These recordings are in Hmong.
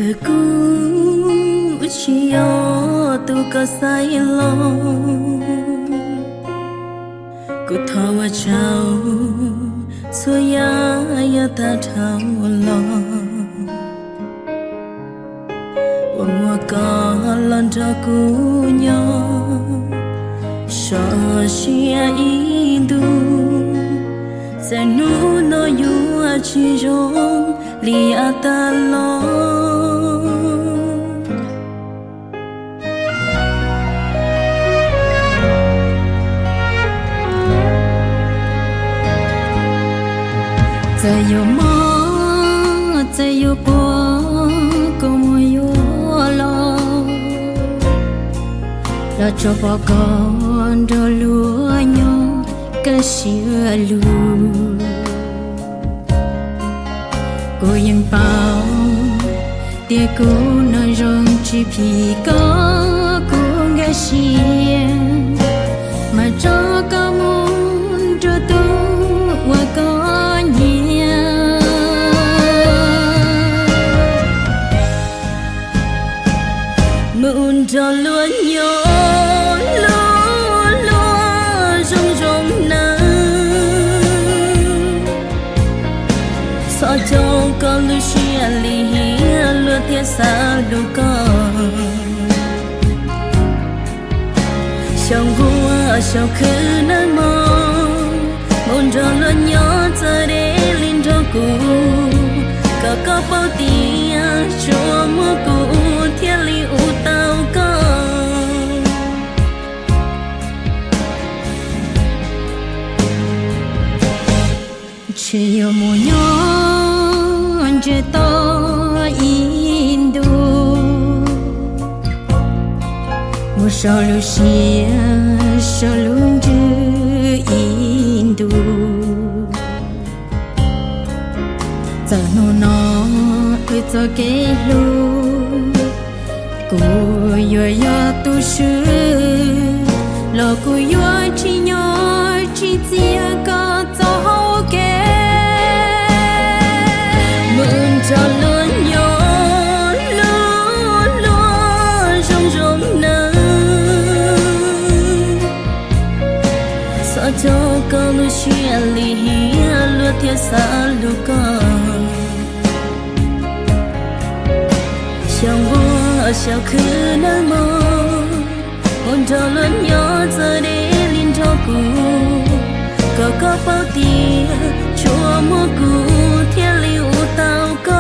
Txawm kuv tsis yog tus koj xaiv los, kuv thov ua tsaug txhua yam yog tag dhau los. Uas muaj koj los nrog kuv nyob, so siab ib ntus. Txawm hnub no yuav tsis zoo li yav tag los, txawm yuav mob, txawm yuav puas, koj muab yuav los, los tsuas pom koj nrog luag nyob kaj siab lug. Kuv yeej paub tias kuv no zoo tsis phim koj, kuv nkag siab mas tso koj mus nrog tus uas koj nyiam. Mus nrog luag nyob luag luag zoo zoo nawb. Txhob coj koj lub siab lim hiam, luag thiaj xav hlub koj. Xyaum nquag xyaum khwv nawb mog, mus nrog luag nyob txawj deb li nrog kuv, kom koj paub tias tsuas muaj kuv thiaj li ua tau koj. Tsis yog mus nyob ntsiag to ib ntus, mus sau lub siab sau lub ntsws ib ntus. Txawm hnub no wb txoj kev hlub kuv yuav yog tu swb, los kuv yuav tsis nyob tsis txiav koj txoj hau kev. Mus nrog luag nyob luag luag zoo zoo nawb. Txhob coj koj lub siab lim hiam, luag thiaj xav hlub koj. Xyaum nquag xyaum khwv nawb mog, mus nrog luag nyob txawj deb li nrog kuv, kom koj paub tias tsuas muaj kuv thiaj li ua tau koj.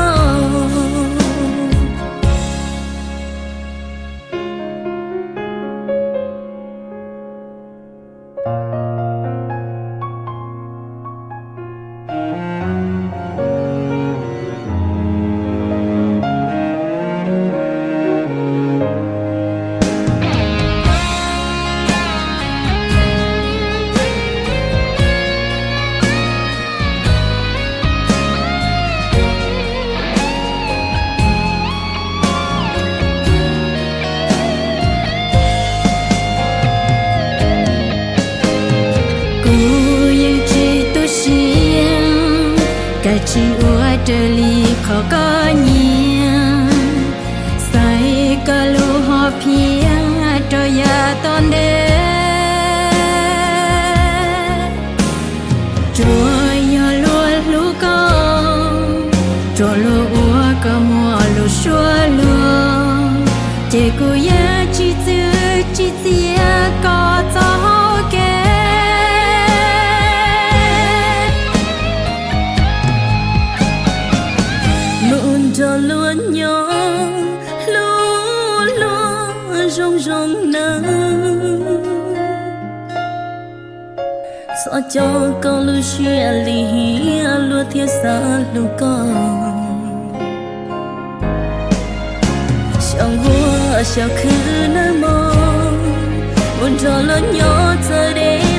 Kuv yeej tsis tu siab, koj tsis ua raws li qhov koj nyiam, xaiv koj lub hom phiaj rau yav tom ntej. Tsuas yog luag hlub koj, tsuas luag ua koj muaj lus suab luag, ces kuv yeej tsis txwv tsis txiav koj txoj hau kev. Mus nrog luag nyob hlub luag zoo zoo nawb. Txhob coj koj lub siab lim hiam, luag thiaj xav hlub koj. Xyaum nquag xyaum khwv nawb mog, mus nrog luag nyob txawj deb